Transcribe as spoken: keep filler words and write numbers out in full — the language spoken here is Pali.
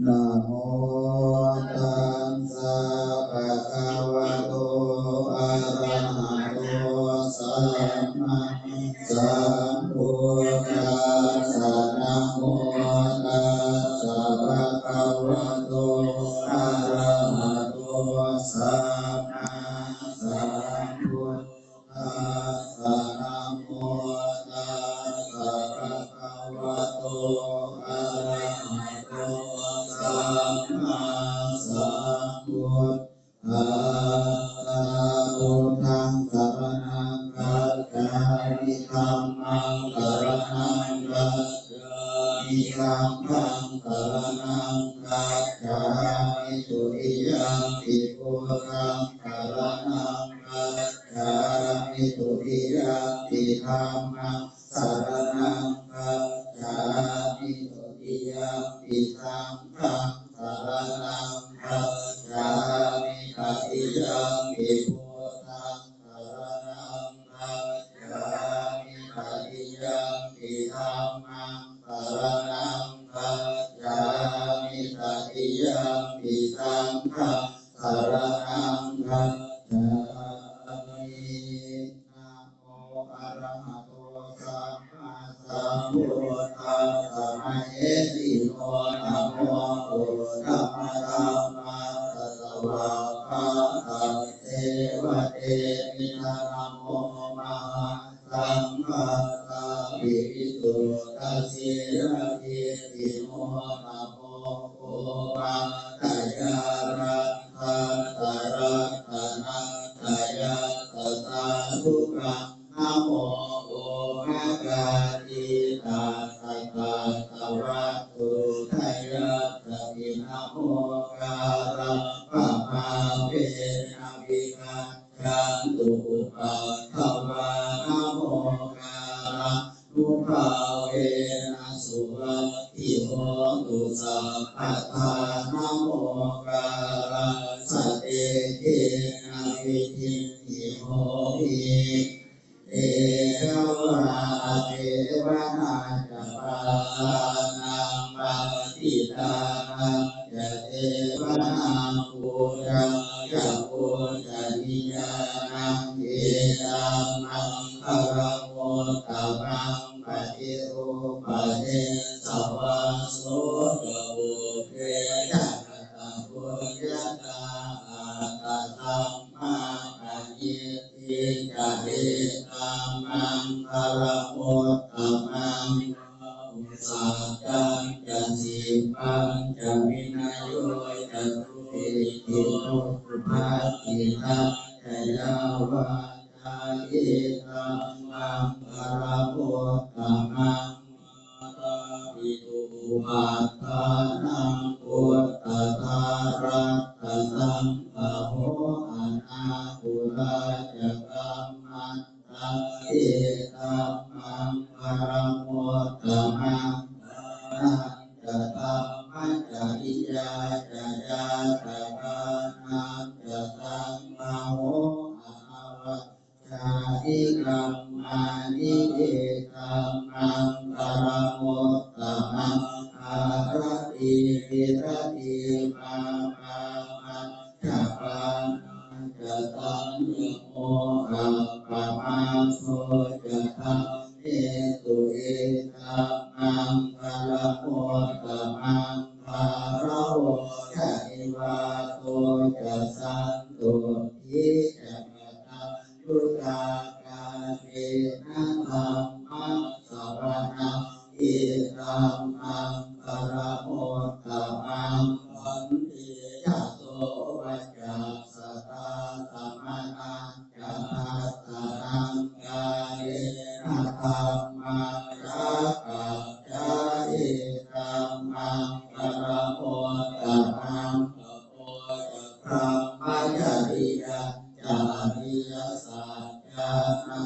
Namo tassa bhagavato arahato sammāsambuddhassa. Namo tassa bhagavato arahato sammāsambuddhassa. Namo tassa bhagavato arahato sammāsambuddhassa. Buddhaṃ saraṇaṃ gacchāmi. Dhammaṃ saraṇaṃ gacchāmi. Saṅghaṃ saraṇaṃ gacchāmi. Dutiyampi buddhaṃ saraṇaṃ gacchāmi. Dutiyampi dhammaṃ saraṇaṃ gacchāmi. Dutiyampi saṅghaṃ saraṇaṃ gacchāmi. Tatiyampi buddhaṃ saraṇaṃ gacchāmi. Tatiyampi dhammaṃ saraṇaṃ gacchāmi. Tatiyampi saṅghaṃ saraṇaṃ gacchāmi. Namo arahato sammāsambuddhassa mahesino. Namo uttamadhammassa svākkhātasseva tenidha. Namo mahā saṅghassāpi visuddhasīladiṭṭhino. Namo omātyāraddhasatārattanattayassa sādhukaṃ. Namo omakātītassa tassa vatthuttayassapi. Namokārappabhāvena vigac chantu upaddavā. Namokārānubhāvena suvatthi hotu sabbadā. Namokārassa tejena vidhimhi homi tejavā. Asevanā ca bālānaṃ paṇḍitānañca sevanā, pūjā ca pūjanīyānaṃ etammaṅgalamuttamaṃ. Paṭirūpadesavāso ca pubbe ca katapuññatā, attasammāpaṇidhi ca etammaṅgalamuttamaṃ. Bāhusaccañca sippañca vinayo ca susikkhito, subhāsitā ca yā vācā etammaṅgalamuttamaṃ. Mātāpituupaṭṭhānaṃ puttadāratta saṅgaho, anākulā ca kamman tā etammaṅgalamuttamaṃ. Dānañca dhammacariyā ca ñātakānañca saṅgaho, anavajjāni kammāni etammaṅgalamuttamaṃ. Āratī viratī pāpā majjapānā ca saññamo appamādo ca dhammesu etammaṅgalamuttamaṃ. Gāravo ca nivāto ca santuṭṭhī ca kataññutā, kālena dhammassavanaṃ etammaṅgalamuttamaṃ. Khantī ca sovacassatā samaṇānañca dassanaṃ, kālena dhammasākacchā etammaṅgalamuttamaṃ. Tapo ca brahmacariyañca ariyasaccāna